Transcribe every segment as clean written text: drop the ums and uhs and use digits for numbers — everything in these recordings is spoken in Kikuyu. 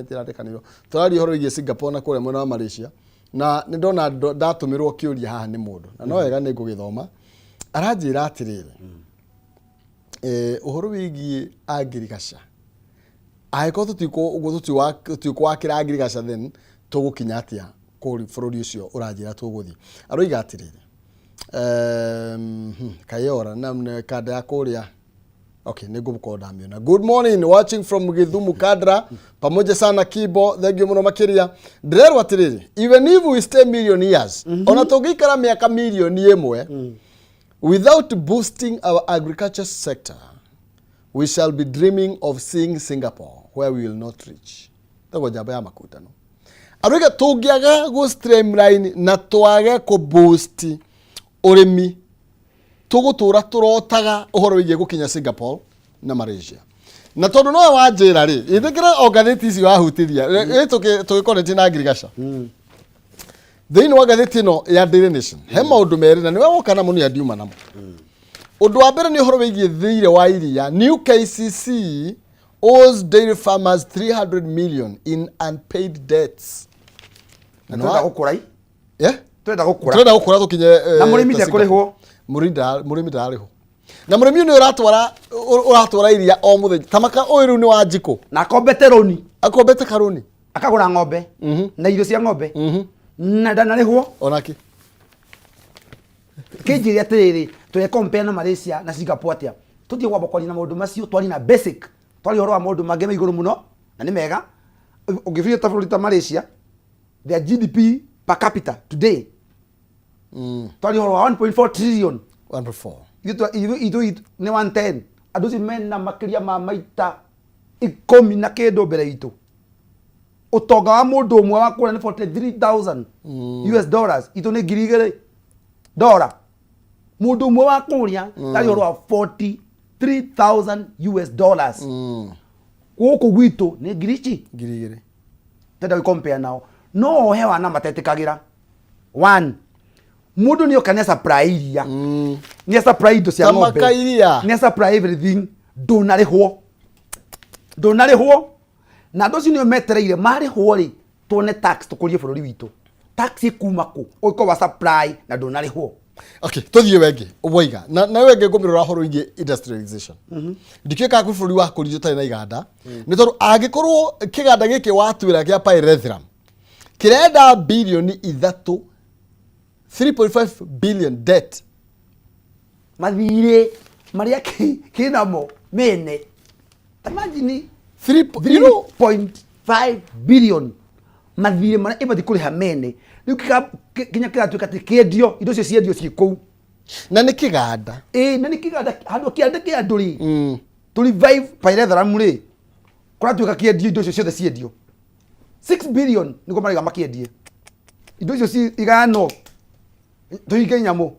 Ĩrandĩkanĩirwo tũraria ũhoro wĩgiĩ Singapore na kũrĩa mwena wa Malaysia, na nĩ ndona ndatũmĩrwo kĩũria haha nĩ mũndũ, na no wega nĩ ngũgĩthoma. Aranjĩra atĩrĩrĩ, ũhoro wĩgiĩ agriculture, angĩkorwo ũguo tũtikwakĩra agriculture, then tũgũkinya atĩa kũu bũrũri ũcio ũranjĩra tũgũthiĩ? Aroiga atĩrĩrĩ, kayora na kanda ya kũrĩa. Okay, nĩ ngũkorwo ndamĩona. Good morning, watching from Githumu Kadra. Pamoja sana Kibo, thank you mũno makĩria. Ndĩrerwo atĩrĩrĩ, even if we stay million years, ona tũngĩikara mĩaka 1,000,000 without boosting our agriculture sector, we shall be dreaming of seeing Singapore, where we will not reach. Tagwo njamba ya makutano. Aroiga tũngĩaga gũ streamline na twage kũ boost ũrĩmi, tũgũtũra tũrotaga ũhoro wĩgiĩ gũkinya Singapore na Malaysia. Na tondũ nowe wanjĩra rĩ, ĩtĩkĩra o ngathĩti ici wahutithia ĩ tũgĩkoneti na ngirigaca thĩinĩ wa ngathĩti ĩno ya Daily Nation, he maũndũ merĩ na nĩwe woka namo, nĩ andiuma namo. Ũndũ wa mbere nĩ ũhoro wĩgiĩ thirĩ wa iria. New KCC owes dairy farmers 300 million in unpaid debts. Na tũrenda gũkũra i. Yeah? Tũrenda gũkũra. Tũrenda gũkũra tũkinye Na mũrĩmi ta ndekũrĩhwo. Singapore. Mũrĩmi ndararĩhwo, na mũrĩmi ũyũ nĩ ũratwara iria o mũthenya tamaka ũyũ rĩu nĩ wa njikũ. Na akombete rũni. Akombete karũni. Akagũra ng'ombe na irio cia ng'ombe na ndanarĩhwo. Onake. Kĩnjĩre atĩrĩrĩ, tũre compare na Malaysia na Singapore atĩa? Tũtige kwamba kwaria na maũndũ macio, twarie na basic, twarie ũhoro wa maũndũ mangĩ me igũrũ mũno na nĩ mega. Ũngĩbiria ta bũrũri ta Malaysia, their GDP per capita today, twarie ũhoro wa 1.4 trillion. 1.4. Ithuĩ nĩ 110. Andũ acio mena makĩria ma maita 10 na kĩndũ mbere itũ. Ũtonga wa mũndũ ũmwe wa kũrĩa nĩ 43,000 US dollars, itũ nĩ 2,000 dora. Mũndũ ũmwe wa kũrĩa tarĩ ũhoro wa 43,000 US dollars, gũkũ gwitũ nĩ ngiri ici. 2,000. Tenda gũcompare nao, no he wana matetĩkagĩra. One, mũndũ nĩ oka nĩ supply iria, nĩ supply indo cia ng'ombe. Tamaka iria. Nĩ supply everything, ndũnarĩhwo, ndũnarĩhwo. Na andũ acio nĩo metereire marĩhwo rĩ, tuone tax, tũkũrie bũrũri witũ. Tax ĩkuma kũ ũgĩkorwo wa supply na ndũnarĩhwo? Okay, tũthiĩ wengĩ waiga na wengĩ ngũmĩrora ũhoro wĩgiĩ industrialization. Ndikĩũĩ kana kwĩ bũrũri wakũrire ũtarĩ na iganda, nĩ tondũ angĩkorwo kĩganda gĩkĩ watwĩra kĩa pyrethrum kĩrenda birioni 3, 3.5 billion debt. Mathirĩ marĩa kĩnamo mene, imagine. Three 3.5 billion mathirĩ marĩa ĩbatiĩ kũrĩha mene. Rĩu kinya kĩratuĩka atĩ kĩendio, indo icio ciendio ciĩ kũu. Na nĩ kĩganda. Ĩĩ, na nĩ kĩganda handũ kĩanda kĩa andũ rĩ, to revive pyrethrum rĩ, kũratuĩka kĩendio, indo icio ciothe ciendio 6 billion nĩguo maraiga makĩendie indo icio igayanwo, tũhinge nyamũ.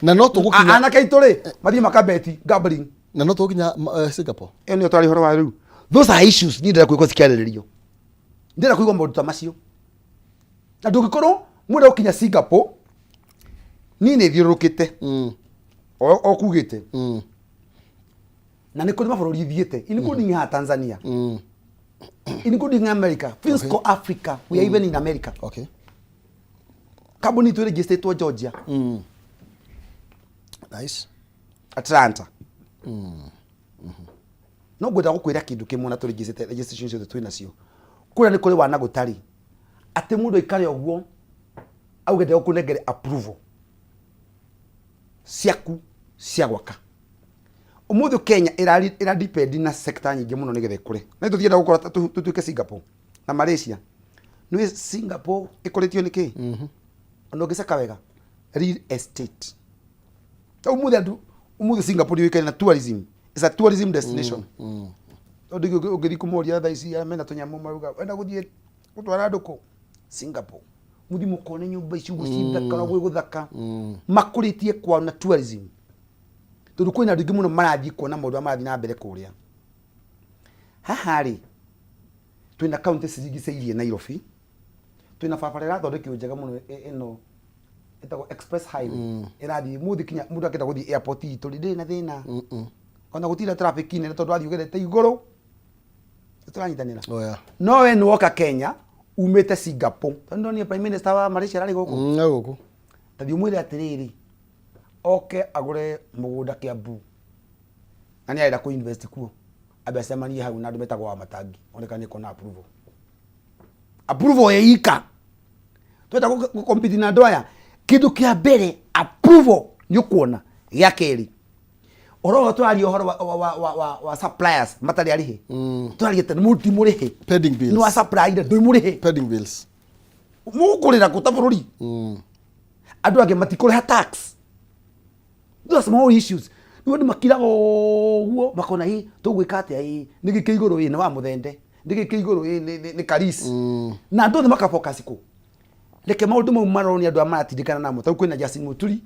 Na no tũgũkinya. Anake aitũ rĩ, mathiĩ makabeti gambling. Na no tũgũkinya Singapore. Ĩyo nĩyo twarĩ ũhoro wa rĩu. Those are issues niĩ ndĩrenda kũigua cikĩarĩrĩrio, ndĩrenda kũigua maũndũ ta macio. Na ndũngĩkorwo mwenda gũkinya Singapore, niĩ nĩ thiũrũrũkĩte o kugĩte, na nĩ kũrĩ mabũrũri thiĩte, including haha Tanzania, including America, Fiscal Africa, we are even in America. Kambuni itũ ĩrĩgĩstĩtwo Georgia. Nice. Atlanta. No ngwenda gũkwĩra kĩndũ kĩmwe, na tũrĩgĩcĩte registration ciothe twĩ nacio. Kũrĩa nĩ kũrĩ wana gũtarĩ atĩ mũndũ aikare ũguo auge ndegũkũnengere approval ciaku cia gwaka. Ũmũthĩ Kenya ĩra depend na sector nyingĩ mũno nĩgetha ĩkũre, na tũthienda gũkora tũtuĩke Singapore na Malaysia. Nĩ Singapore ĩkũrĩtio nĩ kĩ? Ona ũngĩceka wega, real estate. Ta ũmũthĩ andũ, ũmũthĩ Singapore yũĩkaine na tourism, is a tourism destination, tondũ ũngĩthiĩ kũmoria thaa ici arĩa mena tũnyamũ, marauga wenda gũthiĩ gũtwara andũ kũ Singapore, mũthiĩ mũkone nyũmba ici ũguo cithaka, gwĩ gũthaka. Makũrĩtie kwao na tourism, tondũ kwĩna andũ aingĩ mũno marathiĩ kuona maũndũ marĩa marathiĩ na mbere kũrĩa. Haha rĩ, twĩna kaunti cirigicĩirie Nairobi, twĩna barabara ĩrathondekirwo njega mũno, ĩno ĩtagwo express highway, ĩrathiĩ mũthĩ kinya mũndũ akĩenda gũthiĩ airport itũ rĩ, ndĩrĩ na thĩna, ona gũtirĩ na traffic nene, tondũ wathiĩ ũgerete igũrũ. Tũranyitanĩra. Oh, yeah. No we nĩ woka Kenya umĩte Singapore, tondũ ndonire prime minister wa Malaysia ararĩ gũkũ. Gũkũ. Ta thiĩ ũmwĩre atĩrĩrĩ, oke agũre mũgũnda Kiambu na nĩ arenda kũ invest kuo, ambe acemanie hau na andũ metagwo wa matangi, one kana nĩ kuona approval. Approval ĩ ika twenda gũ compete na andũ aya, kĩndũ kĩa mbere approval nĩ ũkuona. Gĩa kerĩ, ũhoro ũyũ tũraria ũhoro wa suppliers matarĩ arĩhe, tũraria atĩ nĩ ti mũrĩhe. Pending bills. Nĩ wa supply indo ndũi mũrĩhe. Pending bills. Mũkũrĩra kũ ta bũrũri? Andũ angĩ matikũrĩha tax. Those are small issues. Rĩu andũ makiraga ũguo makona, ĩ tũgwĩka atĩa? Ĩ nĩ gĩkĩ igũrũ, ĩ nĩ wa mũthende, nĩ gĩkĩ igũrũ, ĩ nĩ karisi, na andũ othe makafocus kũ. Reke maũndũ mau marorwo nĩ andũ arĩa maratindĩkana namo. Tarĩu kwĩna Justin Muturi,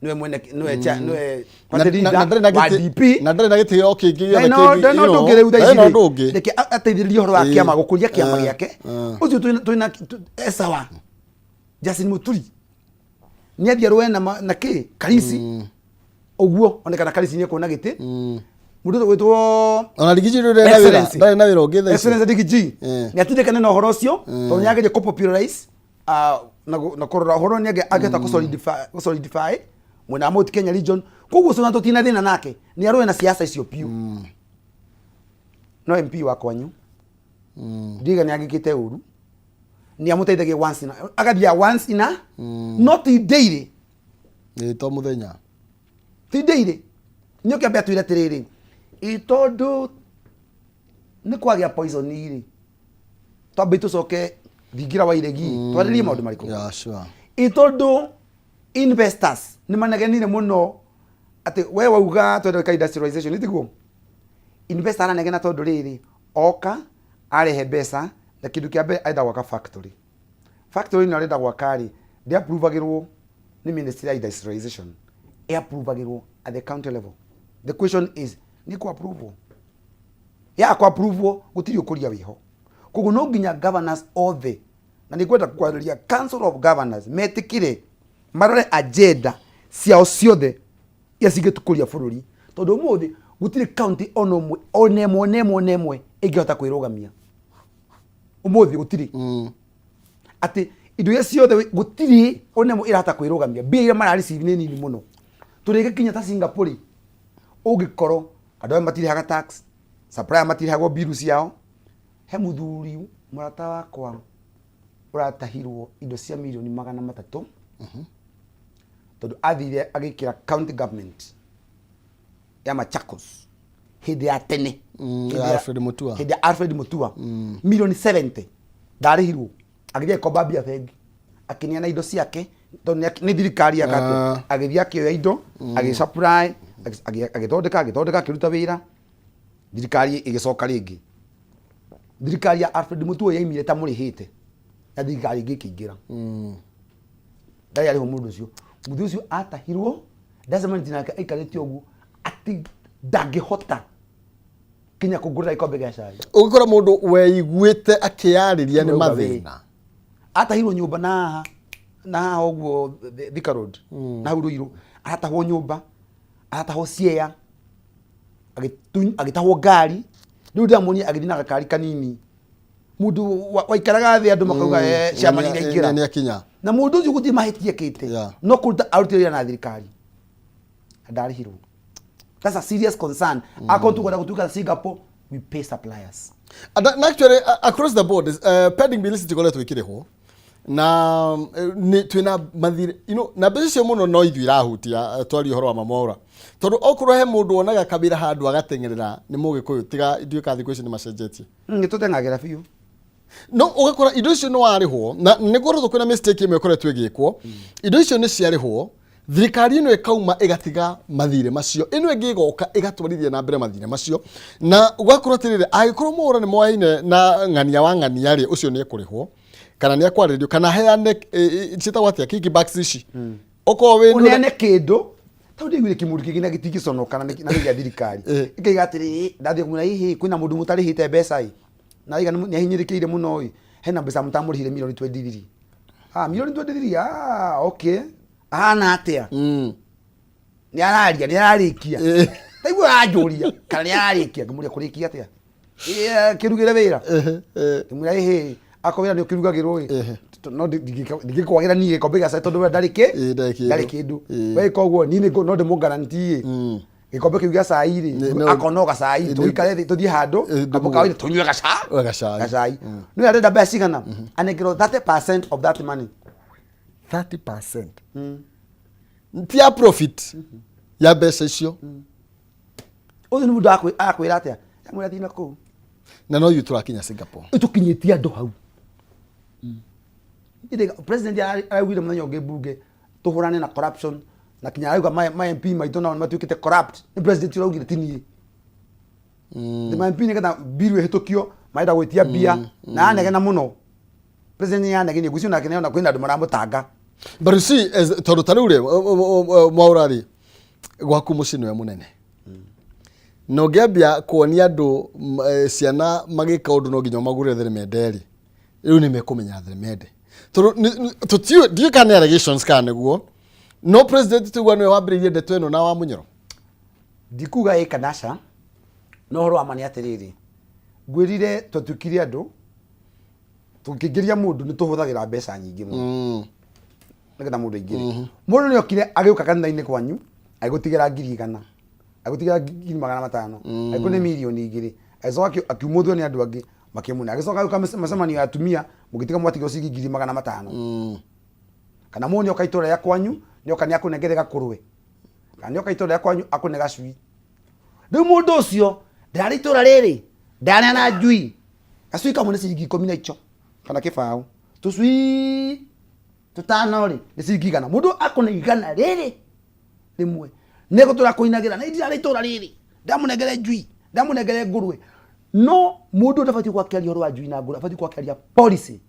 nĩwe mwene, nĩwe nĩwe party leader na ndarĩ na wa DP. Na ndarĩ na gĩtĩo kĩngĩ gĩothe. Ndena Kĩngĩ, ndena you ũndũ know, ũngĩ rĩu thaa ndarĩ ici na rĩ. ũndũ ũngĩ. Reke ateithĩrĩrie ũhoro wa kĩama, gũkũria kĩama gĩake. Ũcio twĩna esawa Justin Muturi nĩ athiĩ arũe na kĩ Karisi ũguo, one kana Karisi nĩ ekuona gĩtĩ. Mũndũ ũcio gwĩtwo Ona Rigiji rĩu ndarĩ na wĩra. Excellency. Ndarĩ na wĩra ũngĩ thaa ici. Excellency Rigiji nĩ atindĩkane na ũhoro ũcio, tondũ nĩ ageria kũ popularize na kũrora ũhoro nĩ angĩhota kũ solidify mwena wa Mount Kenya region. Koguo ũcio na tũtina thĩna nake, nĩ arũe na siasa icio piũ. No MP wa kwanyu ndiga nĩ angĩkĩte ũru, nĩ amũteithagia once in a, agathiaga once in a, not daily. Ĩ to mũthenya. Ti daily. Nĩ ũkĩambe atwĩre atĩrĩrĩ, ĩ tondũ nĩ kwagĩa poison rĩ, twambe tũcoke thingira wa iregi twarĩrie maũndũ marĩkũ. Yeah, sure. Ĩ tondũ investors nĩ manegenire mũno atĩ we wauga twenda gwĩka industrialization, tiguo? Investor aranegena tondũ rĩrĩ, oka arehe mbeca na kĩndũ kĩa mbere arenda gwaka factory. Factory ĩno arenda gwaka rĩ, ndĩaprovagĩrwo nĩ ministry ya industrialization, ĩaprovagĩrwo at the county level. The question is, nĩ kũ approve? Ya kũ approve gũtirĩ ũkũria wĩho. Koguo no nginya governors othe, na nĩ ngwenda kwarĩria council of governors, metĩkĩre marore agenda ciao ciothe iria cingĩtũkũria bũrũri, tondũ ũmũthĩ gũtirĩ county ona ũmwe, ona ĩmwe, ona ĩmwe, ona ĩmwe ĩngĩhota kwĩrũgamia ũmũthĩ. Gũtirĩ atĩ indo iria ciothe gũtirĩ ona ĩmwe ĩrahota kwĩrũgamia. Mbia iria mara receive nĩ nini mũno. Tũrĩgĩkinya ta Singapore ũngĩkorwo andũ aya matirĩhaga tax, supplier matirĩhagwo biru ciao. He mũthuri mũrata wakwa ũratahirwo indo cia mirioni 300, tondũ athire agĩkĩra county government ya Machakos hĩndĩ ya tene. Hĩndĩ ya Alfred Mutua. Hĩndĩ ya Alfred Mutua, mirioni 70 ndarĩhirwo. Agĩthiĩ agĩkomba mbia bengi, akĩneana indo ciake, tondũ nĩ thirikari yakate. Agĩthiĩ akĩoya indo, agĩsupply, agĩthondeka, akĩruta wĩra. Thirikari ĩgĩcoka rĩngĩ, thirikari ya Alfred Mutua yaimire ta mũrĩhĩte, na thirikari ĩngĩ ĩkĩingĩra, ndarĩ arĩhwo. Mũndũ ũcio, mũthuri ũcio atahirwo, ndacemanĩtie nake aikarĩte ũguo atĩ ndangĩhota kinya kũngũrĩra gĩkombe gĩa cai. Ũgĩkora mũndũ weiguĩte akĩyarĩria nĩ Ũrauga mathĩna. Atahirwo nyũmba na haha na haha ũguo Thika Road, na hau Ruiru aratahwo nyũmba, aratahwo ciea, agĩtahwo ngari. Rĩu ndĩramuonia agĩthiĩ na gakari kanini, mũndũ waikaraga thĩ andũ makauga, "Eh, ciama nĩ iraingĩra." Nĩ akinya. Na mũndũ ũcio gũtirĩ mahĩtia ekĩte, no kũruta arutire wĩra na thirikari na ndarĩhirwo. That's a serious concern. Akorwo tũkwenda gũtuĩka Singapore, we pay suppliers. And actually across the board pending bills citikoretwo ikĩrĩhwo na nĩ twĩna mathirĩ na mbeca icio mũno no ithuĩ irahutia. Twaria ũhoro wa mamwaũra, tondũ okorwo he mũndũ wonaga kawĩra handũ agateng'erera nĩ mũgĩkũyũ, tiga ndiũĩ kana thikũ ici nĩ macenjetie. Nĩ tũteng'agĩra biũ. No ũgakora indo icio nĩ warĩhwo, na nĩ ngoretwo kwĩna mistake ĩmwe ĩkoretwo ĩgĩkwo. Indo icio nĩ ciarĩhwo, thirikari ĩno ĩkauma ĩgatiga mathirĩ macio, ĩno ĩngĩ ĩgoka ĩgatwarithia na mbere mathirĩ macio, na ũgakorwo atĩrĩrĩ, angĩkorwo Mwaũra nĩ moyaine na ng'ania wa ng'ania rĩ, ũcio nĩ ekũrĩhwo kana nĩ ekwarĩrio kana heane ciĩtagwo atĩa, kickbacks ici, okorwo wĩ Ũneane kĩndũ tondũ ndĩiguire kĩmũndũ kĩngĩ na gĩtingĩconoka na nĩ gĩa thirikari. Ĩkaiga atĩrĩ, ndathiĩ kumwĩra, hihi kwĩna mũndũ mũtarĩhĩte mbeca ĩ, na aiga nĩ ahinyĩrĩkĩire mũno ĩ, hena mbeca mũtamũrĩhire mirioni 23, ah, mirioni 23, ah, okay, ahana atĩa? Nĩ araria, nĩ ararĩkia. Taiguo aranjũria kana nĩ ararĩkia, ngĩmũria kũrĩkia atĩa? Kĩrugĩre wĩra. Ngĩmwĩra, ĩhĩ, akorwo wĩra nĩ ũkĩrugagĩrwo ĩ, no ndingĩkwagĩra niĩ gĩkombe gĩa cai tondũ we ndarĩ kĩ Ĩ, ndarĩ kĩndũ. Ndarĩ kĩndũ. We koguo niĩ no ndĩmũ-guarantee ĩ, gĩkombe kĩu gĩa cai rĩ, akorwo no gacai, tũikare thĩ, tũthiĩ handũ kamũkawa-inĩ tũnyue gacai. Gacai. Nĩ arenda mbeca cigana? Anengerwo 30% of that money. 30% ti ya profit ya mbeca icio. Ũyũ nĩ mũndũ akwĩra atĩa? Amwĩra thiĩ na kũu. Na no ithuĩ tũrakinya Singapore. Tũkinyĩtie andũ hau. President araugire mũthenya ũngĩ mbunge tũhũrane na corruption, na kinya arauga ma MP maitũ nao nĩ matuĩkĩte corrupt. Nĩ president ũraugire, ti niĩ. Nĩ ma MP nĩgetha bill ĩhĩtũkio marenda gwĩtia mbia na anegena mũno. President nĩ anegenia ngwĩciria nake nĩona kwĩna andũ maramũtanga. But you see, tondũ ta rĩu rĩ, Mwaũra rĩ, gwaku mũciĩ nĩwe mũnene na ũngĩambia kuonia andũ ciana magĩka ũndũ no nginya ũmagũrĩre theremende rĩ, rĩu nĩ mekũmenya theremende, tondũ tũtiũĩ, ndiũĩ kana nĩ allegations kana nĩguo, no president tũigua nĩwe wambĩrĩirie ndeto ĩno na wa Mũnyoro. Ndikuga ĩ kana aca, no ũhoro wa ma nĩ atĩrĩrĩ, ngwĩrire twatuĩkire andũ tũkĩingĩria mũndũ nĩ tũhũthagĩra mbeca nyingĩ mũno nĩgetha mũndũ aingĩre. Mũndũ nĩ okire agĩũka kanitha-inĩ kwanyu agĩgũtigĩra 100,000, agĩgũtigĩra 500,000, agĩkũne 2 mirioni, agĩcoka akiumuthio nĩ andũ angĩ makĩmuna, agĩcoka agĩũka mĩcemanio ya atumia mũgĩtiga mwatigwo ciringi 500,000. Kana mũndũ nĩoka itũra rĩa kwanyu nĩoka nĩakũnengere gakũrwe, kana nĩoka itũra rĩa kwanyu akũne gacui. Rĩu mũndũ ũcio ndarĩ itũra rĩrĩ ndaneana njui, gacui kamwe nĩ ciringi ikũmi na icho kana kĩbaũ, tũcui tũtano rĩ nĩ ciringi 100. Mũndũ akũne 100 rĩrĩ rĩmwe nĩgũtũra kũinagĩra na ndirarĩ itũra rĩrĩ ndamũnengere njui, ndamũnengere ngũrwe. No mũndũ ndabatiĩ gwakĩaria ũhoro wa njui na ngũrwe, abatiĩ gwakĩaria policy.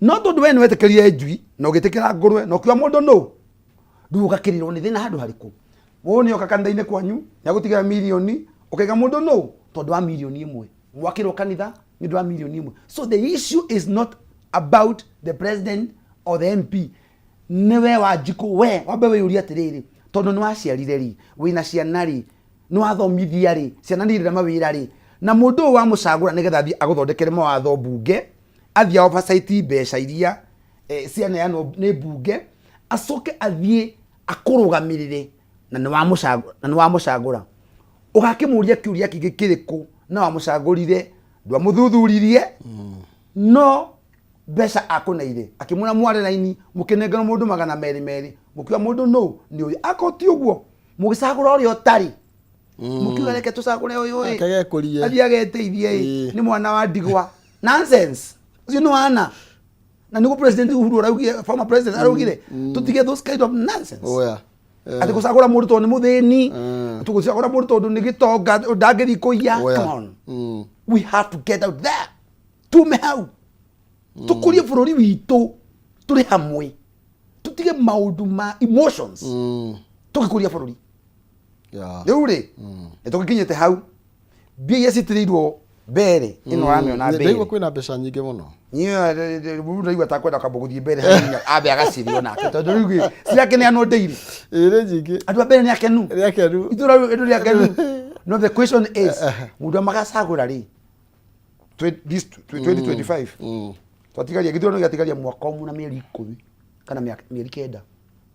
No tondũ we nĩwetĩkĩrire njui na ũgĩtĩkĩra ngũrwe na ũkiuga mũndũ nũ, rĩu ũgakĩrĩrwo nĩ thĩna handũ harĩkũ? Mũndũ nĩoka kanitha-inĩ kwanyu nĩagũtigĩra mirioni, ũkaiga mũndũ nũ tondũ wa 1 mirioni, mwakĩrwo kanitha nĩ ũndũ wa 1 mirioni. So the issue is not about the president or the MP. Nĩwe Wanjikũ, we wambe wĩyũrie atĩrĩrĩ, tondũ nĩ waciarire rĩ, wĩna ciana rĩ, nĩ wathomithia rĩ, ciana nĩ irĩ mawĩra rĩ, na mũndũ ũyũ wamũcagũra nĩgetha athiĩ agũthondekere mawatho mbunge, athiĩ oversight mbeca iria cianeanwo nĩ mbunge, acoke athiĩ akũrũgamĩrĩre, na nĩ wamũcagũra, na nĩ wamũcagũra, ũgakĩmũria kĩũria kĩngĩ kĩrĩkũ? Na wamũcagũrire ndwamũthuthuririe, no mbeca akũneire akĩmwĩra mware raini mũkĩnengerwo mũndũ 200 merĩ, mũkiuga mũndũ nũ nĩ ũyũ. Akorwo ti ũguo mũgĩcagũra ũrĩa ũtarĩ, mũkiuga reke tũcagũre ũyũ ĩ, Akagekũrie. Athiĩ ageteithie ĩ, nĩ mwana wa ndigwa. Nonsense, ũcio nĩ wana, na nĩguo President Uhuru araugire, former president araugire tũtige those kind of nonsense. Oya. Atĩ gũcagũra mũndũ tondũ nĩ mũthĩni, tũgũcagũra mũndũ tondũ nĩ gĩtonga ndangĩthiĩ kũiya. Oya. Come on, we have to get out there, tume hau, tũkũrie bũrũri witũ tũrĩ hamwe, tũtige maũndũ ma emotions tũgĩkũria bũrũri. Rĩu rĩ, nĩ tũgĩkinyĩte hau mbia iria citĩrĩirwo mbere ĩno ũramĩona mbere. Ndaigua kwĩna mbeca nyingĩ mũno. Niĩ ndaigua takwenda kwamba gũthiĩ mbere hanini ambe agacirĩo nake, tondũ rĩu gĩ cirakĩneanwo ndĩirĩ. Ĩrĩ nyingĩ. Andũ a mbere nĩ akenu. Nĩ akenu. Itũra rĩu nĩ akenu, no the question is, mũndũ amagacagũra rĩ, this 2025 twatigaria gĩthurano gĩatigaria mwaka ũmwe na mĩeri 10 kana mĩeri 9,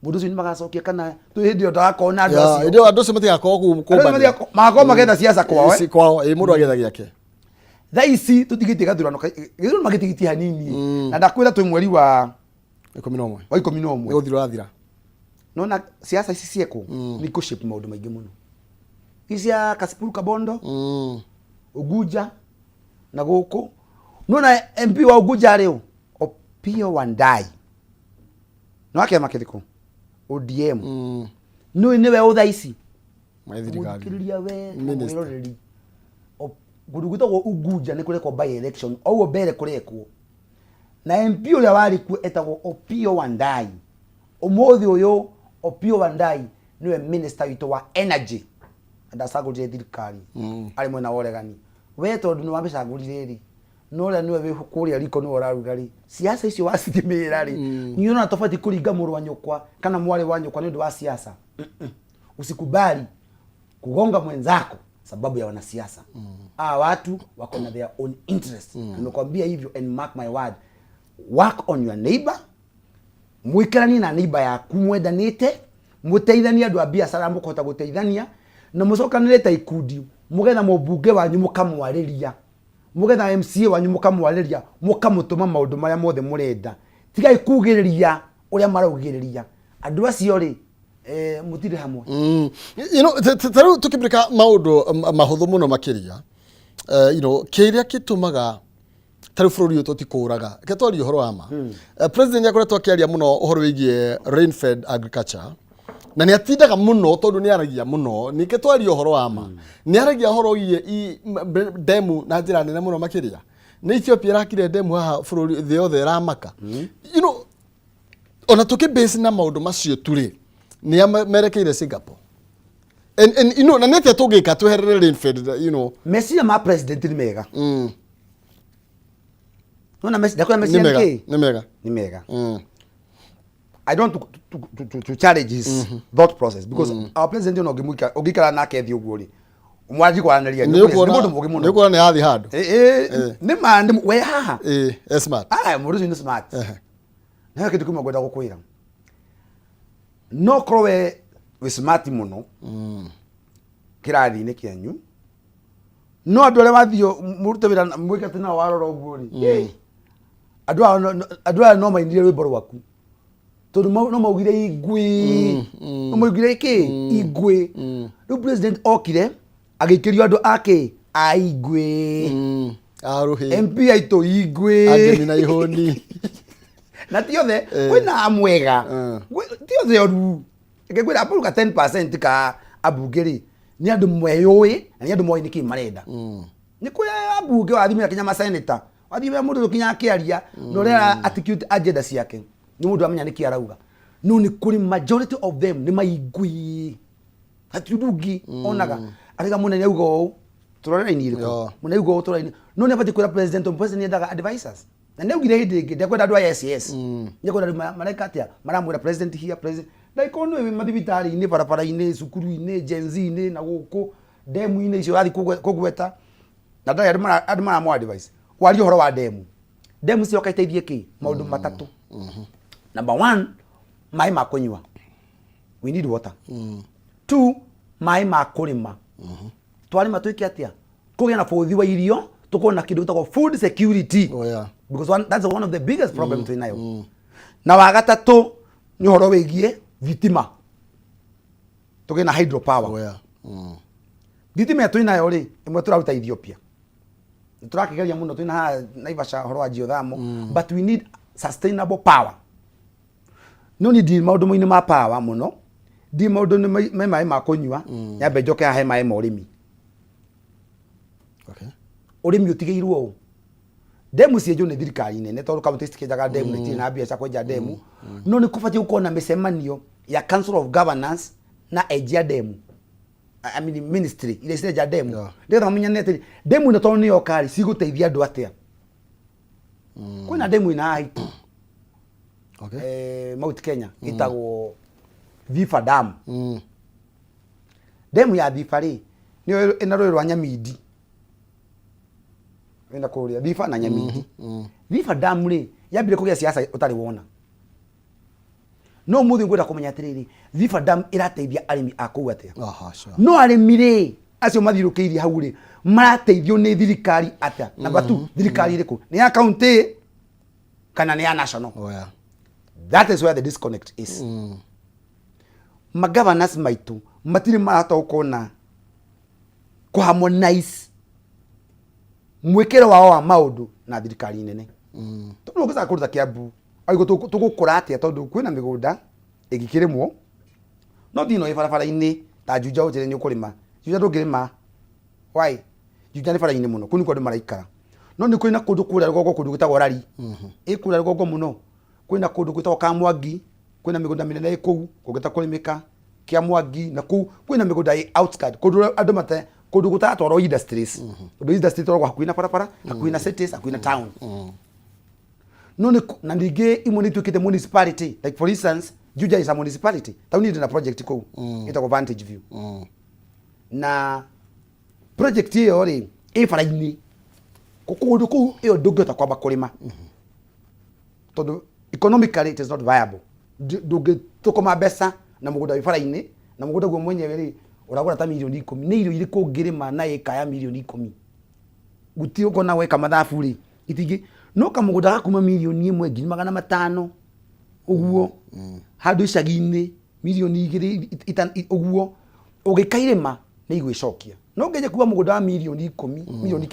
mũndũ ũcio nĩ magacokia kana twĩ hĩndĩ ĩyo ndagakorwo na andũ acio? Hĩndĩ ĩyo andũ acio matigakorwo kũu. Andũ acio magakorwo magetha ciaca kwao, eh? Kwao ĩ, mũndũ agetha gĩake. Thaa ici tũtigĩtie gathurano gĩthurano magĩtigĩtie hanini, na ndakwĩra twĩ mweri wa 11. Wa 11. Nĩ gũthira ũrathira. Nona siasa ici ciekwo nĩ ikũ-shape maũndũ maingĩ mũno, ici cia Kasipul Kabondo, Ugunja na gũkũ. Nona MP wa Ugunja rĩ, Opiyo Wandayi, nĩ wa kĩama kĩrĩkũ? ODM. Nĩũĩ nĩwe ũ thaa ici? Mai thirikari. Mũthikĩrĩria we. Minister. Mwĩroreri, kũndũ gwĩtagwo Ugunja nĩ kũrekwo by election o ũguo mbere kũrekwo, na MP ũrĩa warĩ kuo etagwo Opiyo Wandayi. Ũmũthĩ ũyũ Opiyo Wandayi nĩwe minister witũ wa energy, na ndacagũrire thirikari, arĩ mwena wa ũregani. We tondũ nĩ wamĩcagũrire rĩ, no ũrĩa nĩwe wĩ kũrĩa riko nĩwe ũraruga rĩ, siasa icio wacithimĩra rĩ, niĩ ũrona tũbatiĩ kũringa mũrũ wa nyũkwa kana mwarĩ wa nyũkwa nĩ ũndũ wa siasa? Usikubali kugonga mwenzako. Sababu ya wanasiasa. Watu wako na their own interest. Nimekwambia hivyo, and mark my word, work on your neighbor, mwikaranie na neighbor yaku mwendanĩte, mũteithanie andũ a biacara mũkũhota gũteithania na mũcokanĩre ta ikundi, mũgetha mũmbunge wanyu mũkamwarĩria, mũgetha MCA wanyu mũkamwarĩria, mũkamũtũma maũndũ marĩa mothe mũrenda. Tigai kugĩrĩria ũrĩa maraugĩrĩria andũ acio rĩ, mũtirĩ hamwe. Ta rĩu tũkĩmbĩrĩka maũndũ mahũthũ mũno makĩria, kĩrĩa gĩtũmaga ta rĩu bũrũri ũyũ tũtikũraga, reke twarie ũhoro wa ma. President nĩ akoretwo akĩaria mũno ũhoro wĩgiĩ rain fed agriculture, na nĩ atindaga mũno tondũ nĩ aragia mũno. Ningĩ twarie ũhoro wa ma, nĩ aragia ũhoro wĩgiĩ ndemu na njĩra nene mũno makĩria. Nĩ Ethiopia ĩrakire ndemu haha bũrũri, thĩ yothe ĩramaka. Ona tũkĩ base na maũndũ macio tu rĩ, nĩ merekeire Singapore and na nĩ atĩa tũngĩka tweherere rain fed? Meciria ma president nĩ mega. Nona ndakwĩra Nĩ meciria nĩ mega. kĩ? Nĩ mega. Nĩ mega. I don't to challenge his thought process because our president, ona ũngĩikara nake thĩ ũguo rĩ, mwanji kwaranĩria, nĩ mũndũ mũũgĩ mũno. Nĩ ũkuona nĩ athiĩ handũ. Nĩ ma nĩ we haha. Ĩ, e smart. Aya, mũndũ ũcio nĩ smart. Na kĩndũ kĩmwe ngwenda gũkwĩra, no korwo we wĩ smart mũno kĩrathi-inĩ kĩanyu, no andũ arĩa wathiĩ mũrute wĩra mwĩke atĩ nao warora ũguo rĩ, andũ aya no mainire rwĩmbo rwaku tondũ no maugire ingwi, no maugire kĩ ingwi. Rĩu president okire agĩikĩrio andũ ake a ingwi. Arũhĩ. MP aitũ ingwi. Angemi na ihũni. Na ti othe, kwĩna amwega. Ti othe oru. Reke ngwĩre, aparuka 10% ka ambunge rĩ, nĩ andũ mweyũĩ na nĩ andũ moĩ nĩkĩ marenda. Nĩ kũrĩ ambunge wathimĩra kinya maseneta, wathimĩra mũndũ kinya akĩaria na ũrĩa articulate agenda ciake, nĩ mũndũ amenya nĩkĩ arauga. No nĩ kũrĩ majority of them nĩ maingui, hatirĩ ũndũ ũngĩ onaga arĩga mũnene auga ũũ, tũrore raini ĩrĩkũ. Mũnene auga ũũ, tũrore raini. No nĩ abatiĩ kwĩra president, tondũ president nĩ endaga advisors, na nĩ augire hĩndĩ ĩngĩ ndekwenda andũ a yes. Nĩ ekwenda andũ mareka atĩa, maramwĩra president here, president ndagĩkorwo nĩ wĩ mathibitarĩ-inĩ, barabara-inĩ, cukuru-inĩ, Gen Z-inĩ, na gũkũ ndemu-inĩ icio ũrathiĩ kũgweta na ndarĩ andũ maramũ advice warie ũhoro wa ndemu. Ndemu cioka iteithie kĩ? Maũndũ matatũ. Number one, maĩ ma kũnyua, we need water. Two, maĩ ma kũrĩma. Twarĩma twĩke atĩa? Kũgĩa na bũthi wa irio, tũkorwo na kĩndũ gĩtagwo food security. Because that's one of the biggest problem twĩ nayo. Na wa gatatũ nĩ ũhoro wĩgiĩ thitima, tũgĩe na hydropower. Thitima ĩyo twĩ nayo rĩ, ĩmwe tũraruta Ethiopia. Nĩ tũrakĩgeria mũno, twĩna haha Naivasha ũhoro wa geothermal, but we need sustainable power. No ni ndi maũndũ-inĩ ma power mũno, ndi maũndũ-inĩ me maĩ ma kũnyua. Nyambe njoke haha he maĩ ma ũrĩmi. Ũrĩmi ũtigĩirwo ũũ, ndemu cienjwo nĩ thirikari nene, tondũ kaunti citikĩenjaga ndemu, nĩ itirĩ na mbia cia kwenja ndemu. No nĩ kũbatiĩ gũkorwo na mĩcemanio ya council of governance na enjia ndemu, I mean ministry iria cirenja ndemu, nĩgetha mamenyane atĩ ndemu ĩno tondũ nĩ yoka rĩ, cigũteithia andũ atĩa. Kwĩna ndemu ĩna haha itũ, Mount Kenya, ĩtagwo Thiba Dam. Ndemu ya Thiba rĩ, nĩyo ĩna rũĩ rwa Nyamindi, ĩna kũrĩa Thiba na Nyamindi. Thiba Dam rĩ, yambire kũgĩa siasa ũtarĩ wona. No mũthĩ ngwenda kũmenya atĩrĩrĩ, Thiba Dam ĩrateithia arĩmi a kũu atĩa? No arĩmi rĩ, acio mathiũrũkĩirie hau rĩ, marateithio nĩ thirikari atĩa? Number two, thirikari ĩrĩkũ? Nĩ ya county kana nĩ ya national? That is where the disconnect is. Magovernors maitũ matirĩ marahota gũkorwo na kũharmonize mwĩkĩre wao wa maũndũ na thirikari nene, tondũ ũngĩcaga kũruta Kiambu aigũ tũgũkũra atĩa? Tondũ kwĩna mĩgũnda ĩngĩkĩrĩmwo, no ti ĩno ĩ barabara-inĩ ta Juja. Ũnjĩre nĩ ũkũrĩma Juja? Ndũngĩrĩma. Why? Juja nĩ bara-inĩ mũno, kũu nĩkuo andũ maraikara. No nĩ kũrĩ na kũndũ kũrĩa rũgongo, kũndũ gwĩtagwo Rari, ĩ kũrĩa rũgongo mũno. Kwĩna kũndũ gwĩtagwo Kamwangi, kwĩna mĩgũnda mĩnene ĩ kũu kũngĩta kũrĩmĩka Kĩamwangi, na kũu kwĩna mĩgũnda ĩ outskirt, kũndũ andũ mate, kũndũ gũtaratwarwo industries, tondũ industry itwaragwo hakuhĩ na barabara, hakuhĩ na cities, hakuhĩ na town. No nĩ na ningĩ imwe nĩ ituĩkĩte municipality, like for instance Juja is a municipality. Tauni ndĩ na project kũu ĩtagwo Vantage View, na Project ĩyo rĩ ĩ bara-inĩ. Kũndũ kũu ĩyo ndũngĩhota kwamba kũrĩma tondũ economically it is not viable. Ndũngĩthũkũma mbeca na mũgũnda wĩ bara-inĩ, na mũgũnda guo mwenyewe rĩ ũragũra ta mirioni 10. Nĩ irio irĩkũ ũngĩrĩma na ĩka ya mirioni 10? Gũtirĩ. Ũkona weka mathabu rĩ, itingĩ. No kamũgũnda ga kuma 1,500,000 ũguo handũ icagi-inĩ, 2 mirioni ũguo, ũgĩkairĩma nĩ igwĩcokia. No ngeje kuga mũgũnda wa 10 mirioni, 20 mirioni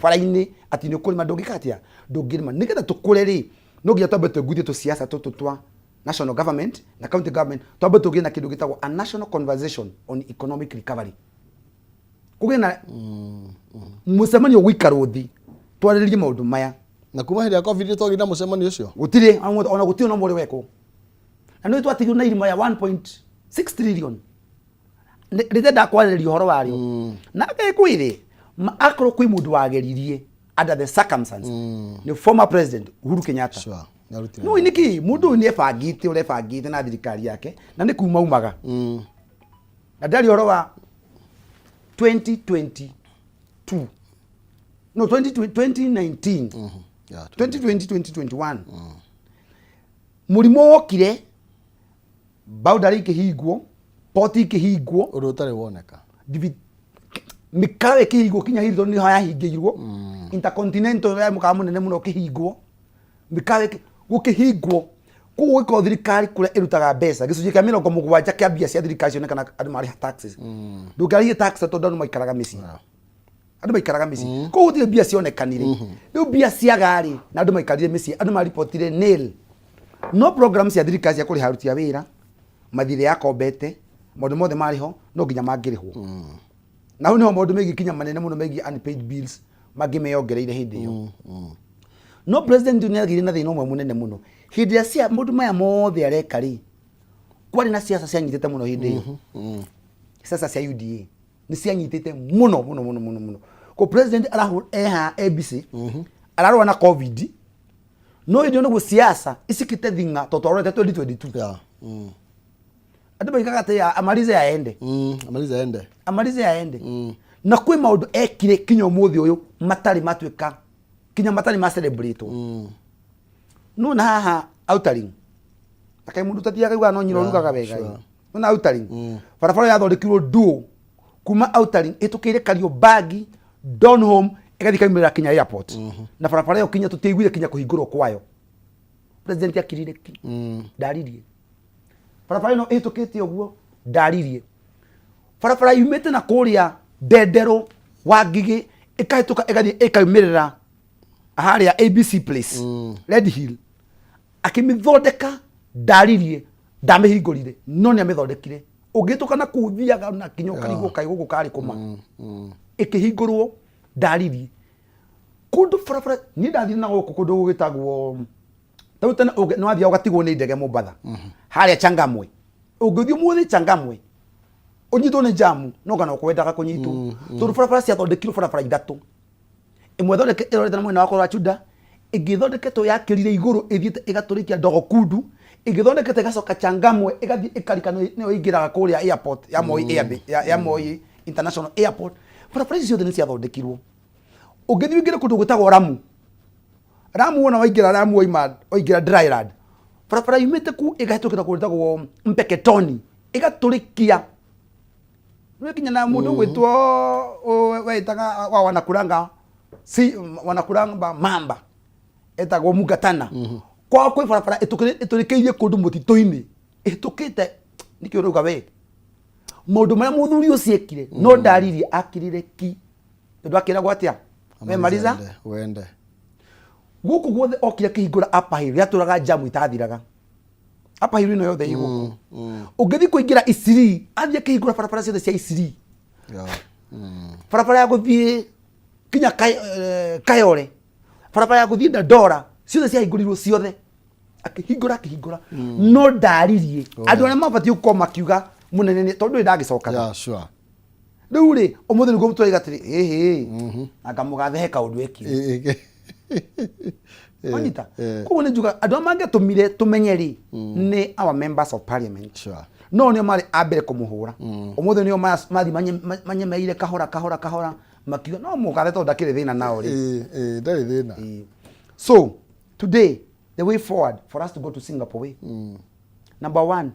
bara-inĩ atĩ nĩ ũkũrĩma, ndũngĩka atĩa? Ndũngĩrĩma. Nĩgetha tũkũre rĩ, no nginya twambe twĩguithie tũciaca tũtũ twa national government na county government, twambe tũgĩe na kĩndũ gĩtagwo a national conversation on economic recovery, kũgĩe na mũcemanio gũikarwo thĩ twarĩrĩrie maũndũ maya. Na kuma hĩndĩ ya COVID twagĩire na mũcemanio ũcio? Gũtirĩ, ona gũtirĩ ona ũmwe ũrĩ wekwo. Na nĩ twatigirwo na irima ya 1.6 trillion rĩtenda kwarĩrĩria ũhoro warĩo. Na ngĩkwĩre, akorwo kwĩ mũndũ wageririe under the circumstance, nĩ former President Uhuru Kenyatta. Sure, nĩarutire. No nĩkĩ mũndũ ũyũ nĩ ebangĩte ũrĩa ebangĩte na thirikari yake, na nĩ kuma umaga na ndari ũhoro wa 2022, no 20, 2019, 2020, 2021, mũrimũ wokire, boundary ikĩhingwo, port ikĩhingwo. Ũndũ ũtarĩ woneka. Mĩkawa ĩkĩhingwo, kinya Hilton nĩho yahingĩirwo, Intercontinental ya mũkawa mũnene mũno ũkĩhingwo, mĩkawa gũkĩhingwo. Koguo gũgĩkorwo thirikari kũrĩa ĩrutaga mbeca, gĩcunjĩ kĩa 70 kĩa mbia cia thirikari cionekana andũ marĩha taxes. Ndũngĩarĩhie tax tondũ andũ maikaraga mĩciĩ, andũ maikaraga mĩciĩ. Koguo gũtirĩ mbia cionekanire. Rĩu mbia ciaga-rĩ, na andũ maikarire mĩciĩ, andũ maribotire nil. No program cia thirikari cia kũrĩha aruti a wĩra, mathirĩ yakombete, maũndũ mothe marĩ ho, no nginya mangĩrĩhwo. Na hau nĩho maũndũ megiĩ kinya manene mũno megiĩ unpaid bills mangĩ meyongereire hĩndĩ ĩyo. No president nĩ agĩire na thĩna ũmwe mũnene mũno hĩndĩ ĩrĩa cia maũndũ maya mothe areka rĩ, kwarĩ na siasa cianyitĩte mũno hĩndĩ ĩyo. Siasa cia UDA nĩ cianyitĩte mũno mũno mũno mũno mũno. Ko president arahũ eha ABC ararũa na COVID, no hĩndĩ ĩyo nĩguo siasa icikĩte thing'a, tondũ twarorete 2022. Andũ maigaga atĩ amalize aende. Amalize aende. Amalize aende. Na kwĩ maũndũ ekire kinya ũmũthĩ ũyũ matarĩ matuĩka, kinya matarĩ ma celebrate. No na haha Outer Ring akaĩ mũndũ ũtathiaga iugaga no nyina ũrugaga wega. No na Outer Ring barabara yathondekirwo duo kuma Outer Ring ĩtũkĩire Kariobangi, Donholm, ĩgathiĩ ĩkaumĩrĩra kinya airport. Na barabara ĩyo kinya tũtiaiguire kinya kũhingũrwo kwayo. President akirire ki, ndaririe. Barabara ĩno ĩhĩtũkĩte ũguo, ndaririe. Barabara yumĩte na kũrĩa Ndenderũ wa Ngigĩ, ĩkahĩtũka ĩgathiĩ ĩkaumĩrĩra harĩa ABC Place, Red Hill, akĩmĩthondeka, ndaririe, ndamĩhingũrire, no nĩ amĩthondekire. Ũngĩhĩtũka na kũu thiaga na kinya ũkarigwo kaĩ gũkũ karĩ kũma. Ĩkĩhingũrwo, ndaririe. Kũndũ barabara niĩ ndathire na gũkũ kũndũ gũgĩtagwo tarĩu tene nĩ wathiaga ũgatigwo nĩ ndege Mombatha harĩa Changamwe. Ũngĩthiĩ ũmũthĩ Changamwe ũnyitwo nĩ jamu, no kana ũkwendaga kũnyitwo, tondũ barabara ciathondekirwo barabara ithatũ. Ĩmwe ĩthondeke ĩrorete na mwena wa kwa Chuda, ĩngĩ ĩthondeketwo yakĩrire igũrũ ĩthiĩte ĩgatũrĩkia Ndogo Kundu, ĩngĩ ĩthondeketwo ĩgacoka Changamwe ĩgathiĩ ĩkarika, nĩyo ĩingĩraga kũrĩa airport ya Moi Air ya Moi International Airport. Barabara ici ciothe nĩ ciathondekirwo. Ũngĩthiĩ ũingĩre kũndũ gwĩtagwo Ramu, Ramu wona waingĩra Ramu waima waingĩra dryland, barabara yumĩte ku ĩgahĩtũkĩra kũndũ gwĩtagwo Mpeketoni, ĩgatũrĩkia nĩ kinya na mũndũ gwĩtwo wetaga wa wanakuranga si wanakuranga mamba etagwo Mungatana. Kwao kwĩ barabara ĩtũrĩkĩirie kũndũ mũtitũ-inĩ ĩhĩtũkĩte. Nĩkĩo ũrauga we maũndũ marĩa mũthuri ũcio ekire, no ndaririe, akirire ki, tondũ akĩragwo atĩa, we mariza Wende, wende. Gũkũ guothe okire akĩhingũra Upper Hill, yatũraga jamu itathiraga. Upper Hill ĩno yothe ĩ gũkũ. Ũngĩthiĩ kũingĩra Isiri, athiĩ akĩhingũra barabara ciothe cia Isiri, barabara ya gũthiĩ kinya Kayore, barabara ya gũthiĩ Dandora, ciothe ciahingũrirwo ciothe, akĩhingũra, akĩhingũra, no ndaririe. Andũ arĩa mabatiĩ gũkorwo makiuga mũnene nĩ tondũ ndũrĩ ndagĩcokaga. Rĩu rĩ, ũmũthĩ nĩguo tũraiga atĩrĩ, ĩhĩ, anga mũgathe he kaũndũ ekire. Wanyita? Koguo nĩ njuga andũ arĩa mangĩatũmire tũmenye rĩ, nĩ our members of parliament. No nĩo marĩ a mbere kũmũhũra. Ũmũthĩ nĩo mathiĩ manyemeire kahora kahora kahora, makiuga no mũgathe tondũ ndakĩrĩ thĩna nao rĩ. Ĩĩ, ĩĩ, ndarĩ thĩna. Ĩĩ. So today, the way forward for us to go to Singapore way, number one,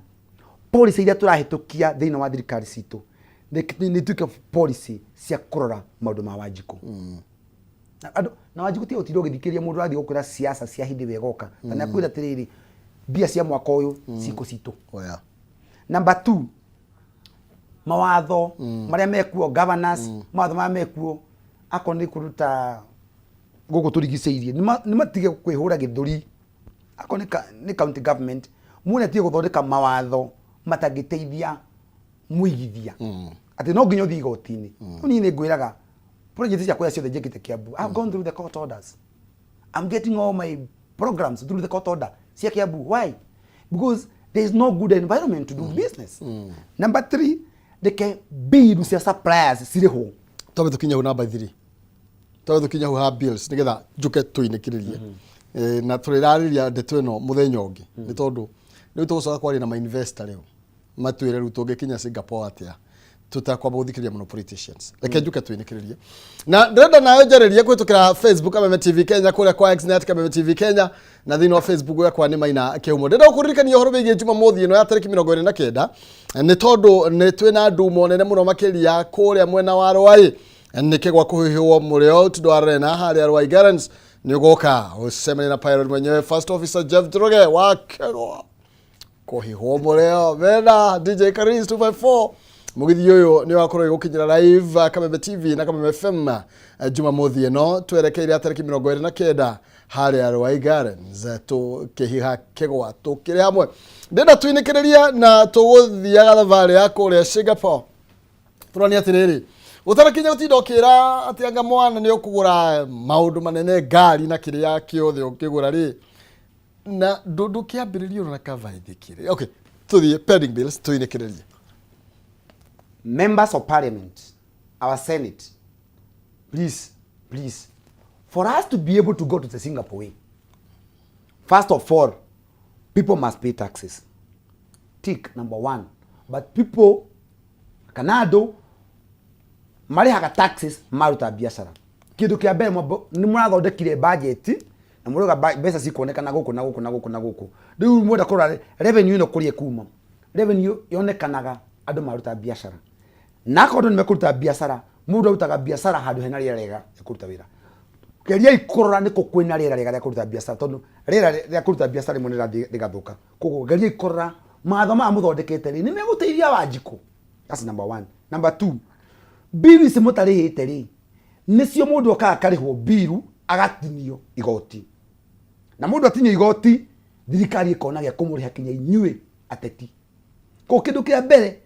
policy iria tũrahĩtũkia thĩinĩ wa thirikari citũ nĩ ituĩke policy cia kũrora maũndũ ma Wanjikũ. Na andũ na Wanjikũ tiga gũtinda ũgĩthikĩrĩria mũndũ ũrathiĩ gũkwĩra siasa cia hĩndĩ ĩyo ĩgoka, ta nĩ akwĩra atĩrĩrĩ, mbia cia mwaka ũyũ cikũ citũ. Oya. Number two, mawatho marĩa mekuo, governors, mawatho marĩa mekuo, akorwo nĩ kũruta gũkũ tũrigicĩirie, nĩ matige kwĩhũra gĩthũri. Akorwo nĩ county government, muone atige gũthondeka mawatho matangĩteithia mũigithia, atĩ no nginya ũthiĩ igoti-inĩ. Rĩu niĩ nĩ ngwĩraga, project ciakwa ciothe njĩkĩte Kiambu, I've gone through the court orders. I'm getting all my programs through the court order cia Kiambu. Why? Because there is no good environment to do business. Number three, reke bill cia suppliers cirĩhwo. Twambe tũkinye hau namba 3, twambe tũkinye hau ha bills nĩgetha njũke tũinĩkĩrĩrie. Na tũrĩrarĩria ndeto ĩno mũthenya ũngĩ, nĩ tondũ rĩu tũgũcoka kwaria na ma-investor, rĩu matwĩre rĩu tũngĩkinya Singapore atĩa tũtakwamba gũthikĩrĩria mũno politicians. Reke njuke twinĩkĩrĩrie, na ndĩrenda nayo njarĩrie kũhĩtũkĩra Facebook Kameme TV Kenya, kũrĩa kwa Xnet Kameme TV Kenya, na thĩinĩ wa Facebook yakwa nĩ Maina Kĩhumo. Ndĩrenda gũkũririkania ũhoro wĩgiĩ Jumamothi ĩno ya tarĩki 29, nĩ tondũ nĩ twĩna ndumo nene mũno makĩria kũrĩa mwena wa Rwai, nĩ kĩgwa kũhĩhwo mũrĩo tundo arena harĩa Rwai Gardens. Nĩ ũgoka ũcemanie na pilot mwenyewe, First Officer Jeff Njoroge wa kĩgwa kũhĩhwo mũrĩo mena DJ Karis 254. Mũgithi ũyũ nĩ wakorwo ĩgũkinyĩra live Kameme TV na Kameme FM Jumamothi ĩno twerekeire ya tarĩki 29 harĩa Rwai Gardens, tũkĩhiha kĩgwa tũkĩrĩ hamwe. Ndĩrenda twinĩkĩrĩria na tũgũthiaga thabarĩ ya kũrĩa Singapore, tũrania atĩrĩrĩ, ũtarakinya gũtinda ũkĩra atĩ anga mwana nĩ ũkũgũra maũndũ manene, ngari na kĩrĩa kĩothe ũkĩgũra rĩ, na ndũkĩambĩrĩria ona kabaithikiri. Okay, tũthiĩ pending bills, tũinĩkĩrĩrie. Members of parliament, our senate, please, please, for us to be able to go to the Singapore way, first of all, people must pay taxes. Tick number one. But people kana andũ marĩhaga taxes maruta biacara. Kĩndũ kĩa mbere, nĩ mũrathondekire budget na mũrauga mbeca cikuonekana gũkũ na gũkũ na gũkũ na gũkũ. Rĩu mwenda kũrora revenue ĩno kũrĩa ĩkuma. Revenue yonekanaga andũ maruta biacara, na akorwo andũ nĩ mekũruta biacara, mũndũ arutaga biacara handũ hena rĩera rĩega rĩa kũruta wĩra. Geriai kũrora nĩkũ kwĩna rĩera rĩega rĩa kũruta biacara, tondũ rĩera rĩa kũruta biacara rĩmwe nĩrĩrathiĩ rĩgathũka. Koguo geriai kũrora mawatho maya mũthondekete rĩ, nĩ megũteithia Wanjikũ. That's number one. Number two, bill ici mũtarĩhĩte rĩ, nĩcio mũndũ okaga akarĩhwo bill agatinio igoti, na mũndũ atinio igoti, thirikari ĩkona gĩa kũmũrĩha kinya inyuĩ ateti. Ko kĩndũ kĩa mbere,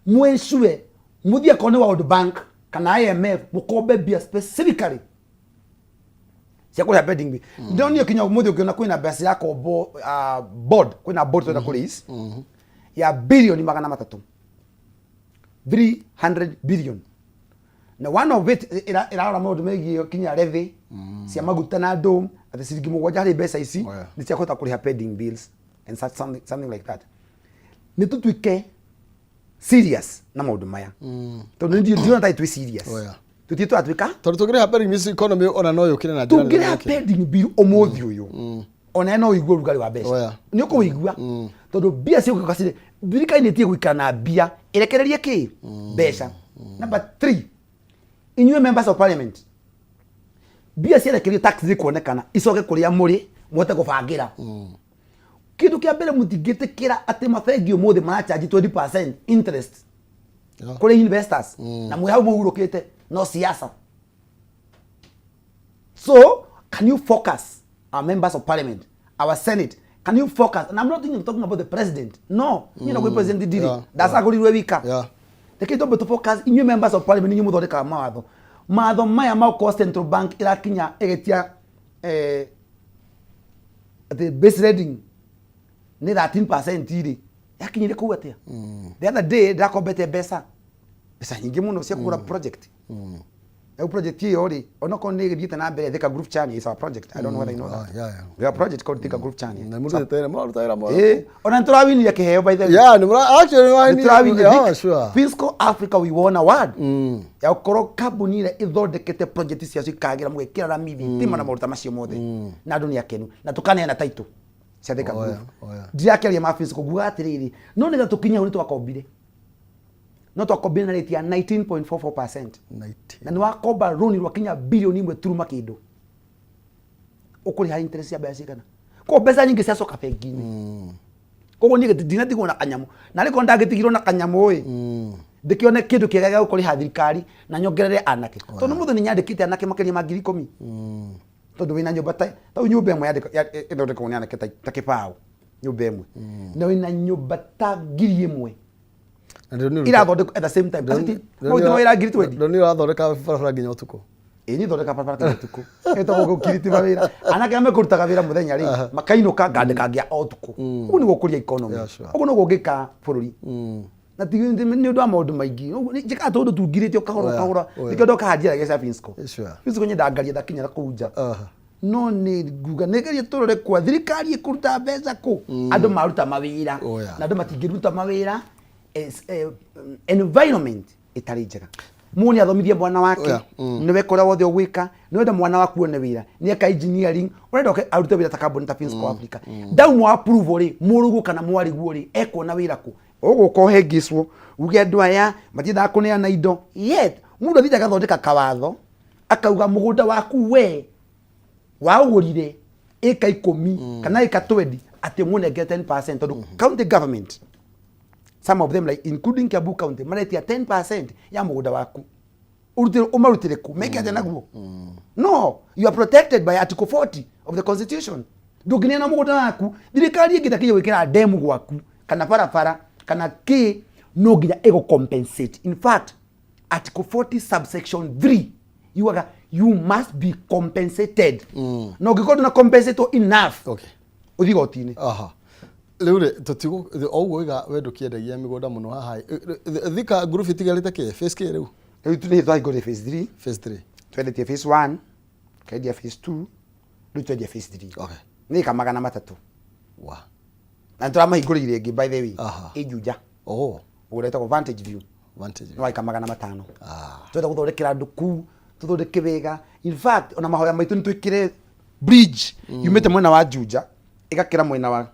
mwĩcue mũthiĩ akorwo nĩ World Bank kana IMF, mũkombe mbia specifically cia kũrĩha pending bill. Ndĩronio kinya ũmũthĩ ũkĩona kwĩna mbeca cirakombo, board, kwĩna board twenda kũraise ya bilioni 300, 300 billion, na one of it ĩrarora maũndũ megiĩ kinya levy cia maguta na andũ, atĩ ciringi 7 harĩ mbeca ici nĩ cia kũhota kũrĩha pending bills and such something like that. Nĩ tũtuĩke serious na maũndũ maya, tondũ nĩ ndiona tarĩ twĩ serious. Tũtirĩ tũratuĩka. Tondũ tũngĩrĩha pending bills, economy ona no yũkĩre na njĩra nene Tũngĩrĩha makĩria. pending bill ũmũthĩ ũyũ, ona no ũigue ũrugarĩ wa mbeca. Nĩ ũkũwĩigua, tondũ mbia ciũkaga cirĩ thirikari nĩ ĩtige gũikara na mbia, ĩrekererie kĩ mbeca. Number three, inyuĩ members of parliament, mbia ciarekererio, tax zikuonekana, icoke kũrĩa mũrĩ mũhote gũbangĩra. Kĩndũ kĩa mbere, mũtingĩtĩkĩra atĩ mabengi ũmũthĩ maracharge 20% interest kũrĩ investors na mwĩ hau mũhurũkĩte no siasa. So can you focus our members of parliament, our senate, can you focus? And I'm not even talking about the president, no, you know, president ndiri ndacagũrirwe wika. Reke twambe tũ focus inyuĩ members of parliament, inyuĩ mũthondekaga mawatho. Mawatho maya maũkorwo central bank ĩrakinya ĩgĩtia atĩ base lending nĩ 13% rĩ, yakinyire kũu atĩa? The other day ndĩrakombete mbeca nyingĩ mũno cia kũgũra project. Rĩu project ĩyo rĩ, onokorwo nĩ ĩgĩthiĩte na mbere, Thika Group Chania is our project. I don't know whether you know that. We have a project called Thika Group Chania. Nĩ mũrutĩte wĩra, mũraruta wĩra mwega. Eh, ona nĩ tũrawinire kĩheo, by the way. Yeah, nĩ mũra actually nĩ Nĩ tũrawinire. Yeah, sure. Finsco Africa, we won award ya gũkorwo kambuni ĩrĩa ĩthondekete project ciacio ikagĩra, mũgekĩra rami, thitima na maũndũ ta macio mothe, na andũ nĩ akenu na tũkaneana title cia Thika Oh, Group. yeah, oh, yeah. Ndirakĩaria ma Finsco, nguga atĩrĩrĩ, no nĩgetha tũkinye hau nĩ twakombire, no twakombire na rate ya 19.44%. 19. Na nĩ wakomba rũni rwakinya 1.1 bilioni turuma kĩndũ, ũkũrĩha interest ya mbeca cigana? Koguo mbeca nyingĩ ciacoka bengi-inĩ. Koguo niĩ ndinatigwo na kanyamũ, na rĩkorwo ndangĩtigirwo na kanyamũ ĩ, ndĩkĩone kĩndũ kĩega gĩa gũkũrĩha thirikari na nyongerere anake, tondũ mũthĩ nĩ nyandĩkĩte anake makĩria ma 10,000, tondũ wĩna nyũmba ta tau, nyũmba ĩmwe ĩthondekagwo nĩ anake ta kĩbaũ, nyũmba ĩmwe, na wĩna nyũmba ta 1,000 Na ndĩronire irathondekwo at the same time. Maũndũ mawĩra 20,000. Ndĩronire ũrathondeka barabara nginya ũtukũ. Ĩ, niĩ thondeka barabara nginya ũtukũ, ĩtagwo gũkiriti mawĩra. Anake arĩa mekũrutaga wĩra mũthenya rĩ, makainũka, ngandĩka ngĩa o ũtukũ. Ũguo nĩguo gũkũria economy. Ũguo nĩguo ũngĩka bũrũri, na ti nĩ ũndũ wa maũndũ maingĩ. Ũguo njĩkaga tũndũ tungirĩte o kahora o kahora. Nĩkĩo ndoka haha njiaragia cia Finsco. Finsco nyendaga ngaria ndakinyĩra kũu nja. No nĩ nguga nĩgerie tũrore kwa thirikari ĩkũruta mbeca kũ, andũ maruta mawĩra. Na andũ matingĩruta mawĩra environment ĩtarĩ njega. Mũndũ nĩ athomithie mwana wake. Nĩwe kũrĩa wothe ũgwĩka, nĩ wenda mwana waku one wĩra, nĩ eka engineering, ũrenda oke arute wĩra ta kambuni ta Finsco Africa, ndaumwo approval rĩ, mũrũguo kana mwarĩguo rĩ, ekuona wĩra kũ? Ũgũka ũhĩngĩcwo uge andũ aya matiendaga kũneana indo, yet mũndũ athiĩte agathondeka kawatho akauga mũgũnda waku we waũgũrire ĩka 10 kana ĩka 20, atĩ ũmũnengere 10%, tondũ county government, some of them, like including Kiambu County, maretia 10% ya mũgũnda waku. Ũrutĩre, ũmarutĩre kũ meke atĩa naguo? No you are protected by article 40 of the constitution. Ndũngĩneana mũgũnda waku. Thirikari ĩngĩenda kinya gwĩkĩra ndemu gwaku kana barabara kana kĩ, no nginya ĩgũ compensate. In fact, article 40 subsection 3 yugaga you must be compensated, na ũngĩkorwo ndũna compensate enough, ũthiĩ igoti-inĩ. Aha, rĩu rĩ, tũtigũ o ũguo iga we ndũkĩendagia mĩgũnda mũno haha. Thika Group itigarĩte kĩ, phase kĩ rĩu? Rĩu nĩ twahingũrire phase 3. Phase 3. Twendetie phase 1, twendia phase 2, rĩu twendia phase 3. Nĩ ĩka 300. Na nĩ tũramahingũrĩire ĩngĩ, by the way, ĩ Juja. Mũgũnda wĩtagwo Vantage View. Vantage. Nĩ waika 500. Twenda gũthondekera andũ kũu, tũthondeke wega. In fact, ona mahoya maitũ nĩ twĩkĩre bridge yumĩte mwena wa Juja ĩgakĩra mwena wa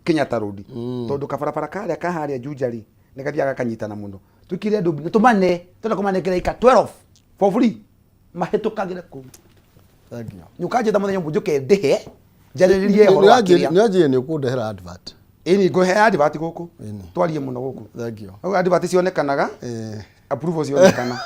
Kenyatta Road, tondũ kabarabara karĩa ka harĩa Juja rĩ, nĩ gathiaga gakanyitana mũno. Twĩkĩre andũ na tũmane, twenda kũmanengera ĩka 12 for free, mahĩtũkagĩre kũu. Thank you. Nĩ ũkanjĩta mũthenya ũmwe njũke ndĩhe njarĩrĩrie ũhoro wa kĩrĩa. Nĩ anjie nĩ ũkũndehera advert. Ĩni, ngũhe advert gũkũ. Ĩni. Twarie mũno gũkũ. Thank you. Hau advert cionekanaga, approval cionekana.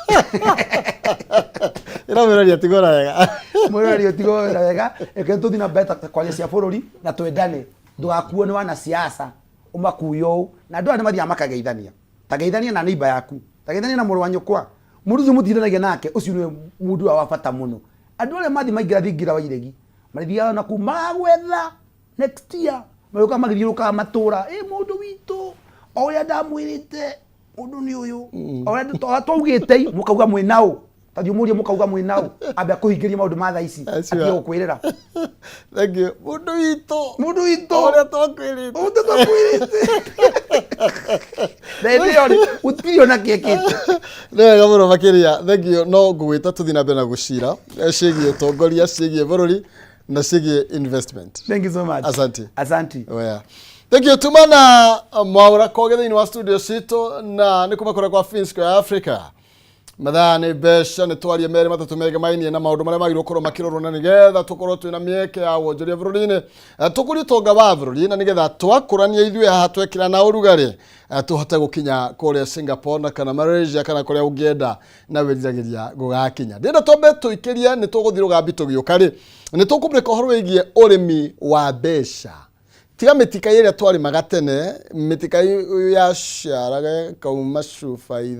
Ĩra mwĩrori atigora wega. Mwĩrori ũtigwo wĩra wega. Reke tũthiĩ na mbere ta kwaria cia bũrũri na twendane. Ndũgakuo nĩ wanasiasa ũmakue ũũ, na andũ aya nĩ mathiaga makageithania. Ta geithania na neighbor yaku, ta geithania na mũrũ wa nyũkwa, mũndũ ũcio mũtindanagia nake, ũcio nĩwe mũndũ ũrĩa wa bata mũno. Andũ arĩa mathiĩ maingĩra thingira wa iregi, marĩthiaga na kuu magwetha next year, marĩũkaga magĩthiũrũrũkaga matũra, ĩ mũndũ witũ, o ũrĩa ndamwĩrĩte, mũndũ nĩ ũyũ, o ũrĩa twaugĩte, mũkauga mwĩ naũ. Tathiĩ ũmũrie, mũkauga mwĩ naũ, ambe akũhingĩrie maũndũ ma thaa ici. Acio. Atige gũkwĩrĩra. Thank you, mũndũ witũ. Mũndũ witũ. O ũrĩa twakwĩrĩte. Ũndũ twakwĩrĩte, na hĩndĩ ĩyo rĩ, gũtirĩ ona kĩekĩte. Nĩ wega mũno makĩria, thank you. No ngũgwĩta tũthiĩ na mbere na gũcira ciĩgiĩ ũtongoria, ciĩgiĩ bũrũri na ciĩgiĩ investment. Thank you so much. Asante. Asante. Oh, yeah. Thank you. Tumana Mwaura Koge thĩinĩ wa studio citũ, na nĩ kuma kũrĩa kwa Finsco ya Africa. Mathaa nĩ mbeca, nĩ twarie merĩ matatũ megemainie na maũndũ marĩa magĩrĩirwo gũkorwo makĩrorwo na nĩgetha tũkorwo twĩna mĩeke ya wonjoria bũrũri-inĩ, tũkũrie ũtonga wa bũrũri, na nĩgetha twakũrania ithuĩ haha twekĩra na ũrugarĩ, tũhote gũkinya kũrĩa Singapore na kana Malaysia kana kũrĩa ũngĩenda na wĩriragĩria gũgakinya. Ndĩrenda twambe tũikĩrie, nĩ tũgũthiĩ rũgambi, tũgĩũka rĩ, nĩ tũkũmũrĩka ũhoro wĩgiĩ ũrĩmi wa mbeca, tiga mĩtikai ĩrĩa twarĩmaga tene, mĩtikai yaciaraga ĩkauma cuba 3.